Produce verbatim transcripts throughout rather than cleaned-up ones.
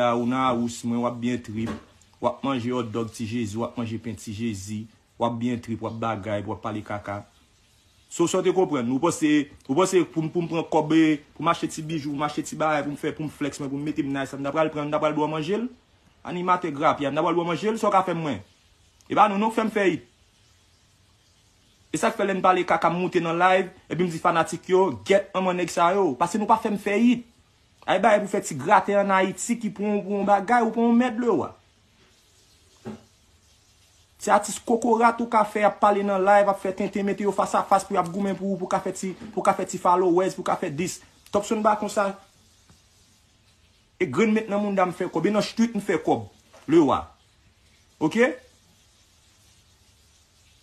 a, ou nan house mwen, w ap byen trip, w ap manje hot dog Ti Jezi, w ap manje pen Ti Jezi, w ap byen trip, w ap bagay, w ap pale kaka. So, sa w te konprann? Ou panse, ou panse pou m, pou m pran kòb, eh, pou m achte ti bijou, pou m achte ti bagay, pou m fè, pou m flex mwen, pou m mete m nice la, m ta pral pran, m ta pral ba w manje l? Animatè grapya, m ta pral ba w manje l, sa w ka fè m mwen? E pa nou non k fè m fè it. E sa k fè lè n pale kaka m moute nan live, epi m di fanatik yo, gèt manman nèg sa yo, paske nou pa fè m fè it. Ay bagay pou fè ti gratè ann Ayiti ki pran w pou yon bagay, ou pran yon mèd Lewa. Se atis kokorat ou ka fè, ap pale nan live, ap fè tenten, mete yo fas a fas pou y ap goumen pou ou, pou ka fè ti, pou ka fè ti followers, pou ka fè dis. Topson pa konsa. E grenn met nan mounda m fè kòb, e nan street m fè kòb. Lewa. Oke?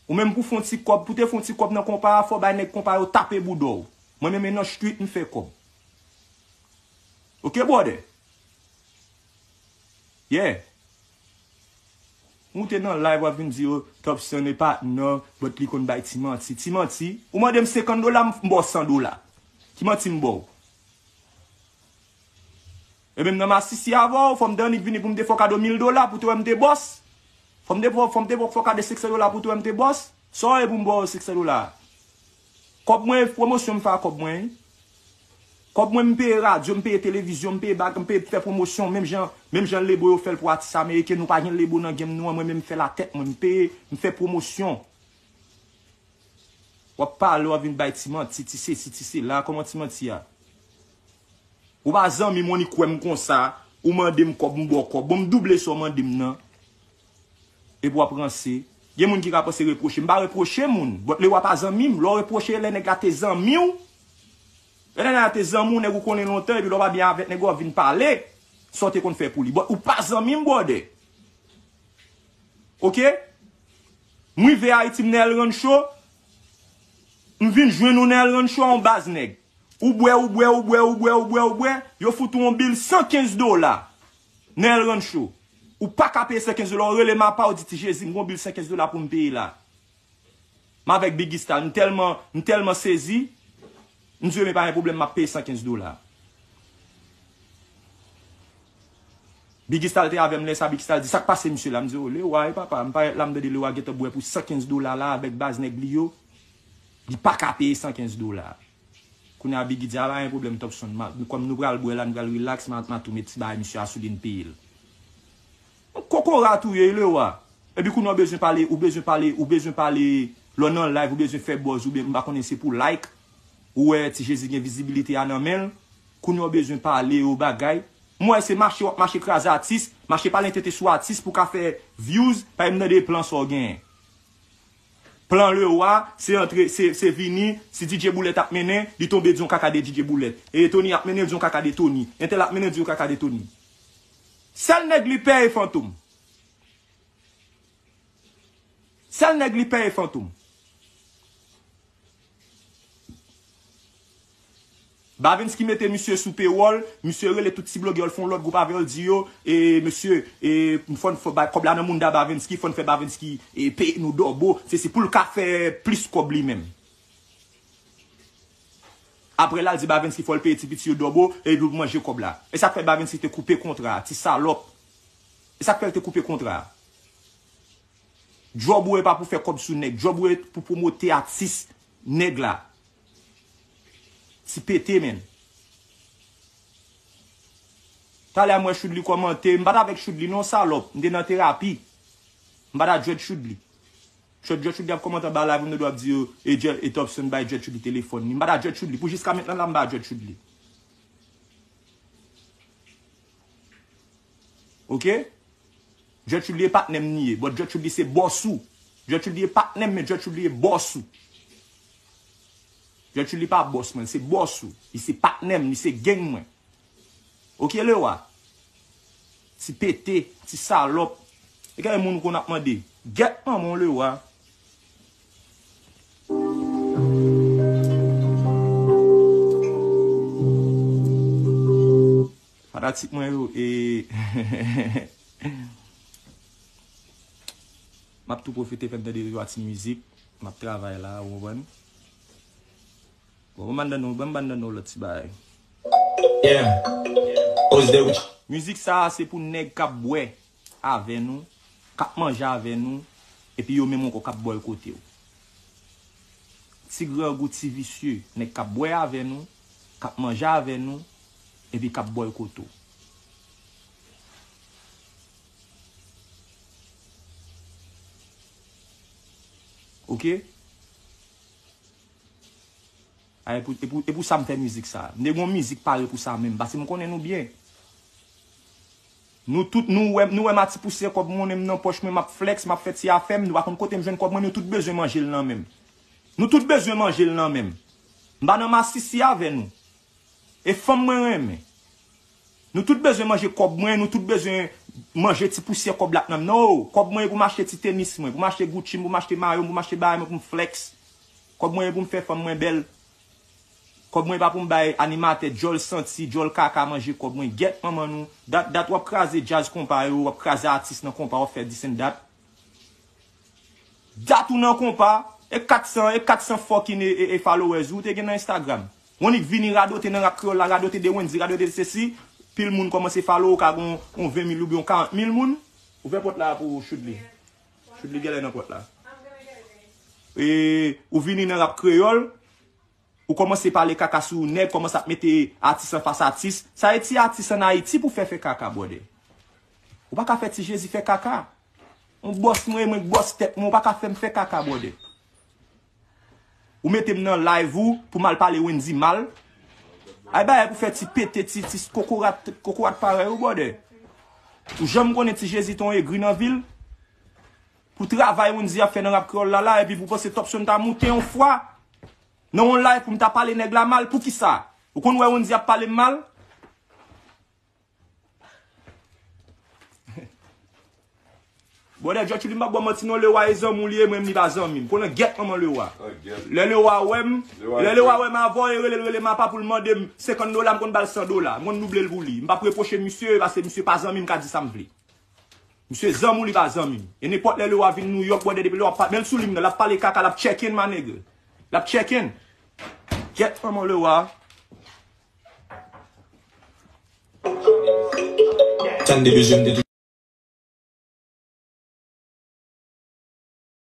Ou menm pou fè yon ti kòb, pou te fè yon ti kòb nan konpa a, fò w bay nèg konpa yo tape bouda w. Mwen menm e nan street m fè kòb. Oke, brother? Yeah. Ou te nan live, w ap vin di yo, Topson e patnè, but li konn bay ti manti. Ti manti? Ou mande m senkant dola, m ba w san dola. Ki manti m ba w? E menm nan m asisi avè w, fò m te annik vini pou m te fè w kado mil dola pou te wè m te bòs. Fò m te, fò m te fè w kado senk san dola pou te wè m te bòs. Sa w ye pou m ba w senk san dola? Kòb mwen, pwomosyon m fè a kòb mwen, wi. Kòb mwen, m peye radyo, m peye televizyon, m peye bag, m peye fè pwomosyon, menm jan, menm jan lebo yo fè l pou atis ameriken, nou pa gen lebo nan game nou an, mwen menm m fè l a tèt mwen, m peye, m fè pwomosyon. W ap pale, w ap vin bay ti manti, ti sesi, ti sela. Kòman ti manti a? Ou pa zanmi m, ou annik wè m konsa, ou mande m kòb, m ba w kòb. Bon, m double sa w mande m nan. Epi w ap ranse. Gen moun ki ka panse repwoche. M pa repwoche moun. But Lewa pa zanmi m. Lè w repwoche, lè nèg la te zanmi w. Lè nèg la te zanmi w, nèg ou konnen lontan, epi lè w pa byen avèk nèg ou, w ap vin pale sa w te konn fè pou li. But ou pa zanmi m, brother. Oke? M rive Ayiti, m nan El Rancho. M vin jwenn ou nan El Rancho a yon baz nèg. Ou bwè, ou bwè, ou bwè, ou bwè, ou bwè, ou bwè. Yo fout ou yon bil san kenz dola nan El Rancho. Ou pa ka peye san kenz dola. Ou rele m apa, ou di, Ti Jezi, m gon bil san kenz dola pou m peye la. M avèk Biggy Stal, m tèlman, m tèlman sezi, m di yo, men pa gen pwoblèm, m ap peye san kenz dola. Biggy Stal te avè m lè sa, Biggy Stal di, sa k pase misye la? M di, o, Lewa, e papa, m parèt la, m tande Lewa gentan bwè pou san kenz dola la avèk baz nèg li yo. Li pa ka peye san kenz dola. Kounye a Biggy di, a pa gen pwoblèm, Topson, kòm nou pral bwè la, nou pral relax, m a, m a tou met ti bagay misye a sou li, n peye l. Yon kokorat ou ye, Lewa. Epi kounye a w bezwen pale, ou bezwen pale, ou bezwen pale, lè w nan live, ou bezwen fè buzz, oubyen m pa konnen se pou like, ou wè Ti Jezi gen vizibilite a nan men l, kounye a w bezwen pale yon bagay. M wè se mache w ap mache kraze atis, mache pale tenten sou atis pou w ka fè views, pa m tande plan sa w genyen. Plan Lewa, se antre, se, se vini, si D J Boulèt ap mennen, li tonbe di yon kaka de D J Boulèt. E Tony ap mennen, l di yon kaka de Tony. Entèl ap mennen, l di yon kaka de Tony. Sèl nèg li pè e Fantom. Sèl nèg li pè e Fantom. Bavensky mete misye sou pewòl, misye rele tout ti blogè yo, l fè yon lòt gwoup avè yo, l di yo, e, mesye, e, fò n fè bay kòb la nan mounda Bavensky, fò n fè Bavensky, e, peye nou dòbo, se, se pou l ka fè plis kòb li menm. Apre l al di Bavensky fò l peye ti piti yo dòbo, epi pou manje kòb la. E sa k fè Bavensky te koupe kontra a, ti salòp. E sa k fè l te koupe kontra a. Djòb ou e pa pou fè kòb sou nèg. Djòb ou e pou pwomote atis nèg la. Ti pete, menn. Talè a m wè Choudly kòmante. M pa t avèk Choudly non, salòp. M te nan terapi. M pa t a Dread Choudly. Dread, Dread Choudly ap kòmante anba live, m tande w ap di yo, e Dread, e Topson bay Dread Choudly telefòn li. M pa t a Dread Choudly. Pou jiska mentnan la, m pa a Dread Choudly. Oke? Dread Choudly e patnè m li ye, but Dread Choudly se bòs ou. Dread Choudly e patnè m, men Dread Choudly e bòs ou. Dread Choudly pa bòs mwen, se bòs ou. Li se patnè m, li se gang mwen. Oke, Lewa? Ti pete, ti salòp. E gen moun ou konn ap mande, gèt manman w, Lewa. Fanatik mwen yo, e, m ap tou pwofite fè n tande yon ti mizik. M ap travay la, ou konprann? Bon, ban m ban nou, ban m ban nou lòt ti bagay. Yeah. Ozdew. Mizik sa a se pou nèg k ap bwè avè nou, k ap manje avè nou, epi yo menm ankò k ap bòykote w. Ti grangou, ti visye, nèg k ap bwè avè nou, k ap manje avè nou, epi k ap bòykote w. Oke? A, e pou, e pou, e pou sa m fè mizik sa. M te gon mizik pare pou sa menm, paske m konnen nou byen. Nou tout, nou wè, nou wè m a ti pousyè kòb monnen m nan pòch mwen, m ap flex, m ap fè ti afè m, nou pa konn kote m jwenn kòb mwen, nou tout bezwen manje l nan men m. Nou tout bezwen manje l nan men m. M pa nan masisi avè nou. E fanm mwen renmen. Nou tout bezwen manje kòb mwen, nou tout bezwen manje ti pousyè kòb la k nan m nan. No, kòb mwen e pou m achte ti tenis mwen, pou m achte Gucci m, pou m achte mayo m, pou m achte bagay mwen, pou m flex. Kòb mwen e pou m fè fanm mwen bèl. Kòb mwen e pa pou m bay animatè djòl santi, djòl kaka manje kòb mwen. Gyèt manman nou. Dat, dat w ap kraze djaz konpa yo, w ap kraze atis nan konpa, w ap fè this and that. Dat ou nan konpa, e kat san, e kat san fucking e, e, e followers ou te gen nan Instagram. Ou annik vini radote nan rap kreyòl la, radote de Wendy, radote de sesi, pil moun kòmanse follow ou, ka gon yon ven mil oubyen yon karant mil moun. Ouvè pòt la pou Choudly. Choudly genlè nan pòt la. E, ou vini nan rap kreyòl, ou kòmanse pale kaka sou nèg, kòmanse ap mete atis anfas atis. Sa e ti atis ann Ayiti pou fè fè kaka, brother. Ou pa ka fè Ti Jezi fè kaka. Yon bòs mwen, mwen k bòs tèt mwen, ou pa ka fè m fè kaka, brother. Ou mete m nan live ou pou m al pale Wendy mal. Ay bagay pou fè ti pete, ti, ti kokorat, kokorat parèy ou, brother. Ou janm konnen Ti Jezi te yon egri nan vi l? Pou travay Wendy ap fè nan rap kreyòl la la, epi pou panse Topson ta moute yon fwa nan yon live pou m ta pale nèg la mal, poukisa? Ou konn wè Wendy ap pale m mal? Brother Djòtchili, m p ap ba w manti non, Lewa e zanmi w li ye, mwen menm li pa zanmi m. Konnen gyèt manman Lewa. Lè Lewa wè m, lè Lewa wè m avè w, e rele l, rele m apa pou l mande m senkant dola, m konn ba l san dola. M konn double l pou li. M p ap repwoche misye, paske misye pa zanmi m, ka di sa m vle. Misye zanmi w li pa zanmi m. E nenpòt lè Lewa vin Nouyòk, brother, depi Lewa pa t menm sou li m nan, l ap pale kaka, l ap check in, my nigga. L ap check in. Gyèt manman Lewa. Tande bezwen m te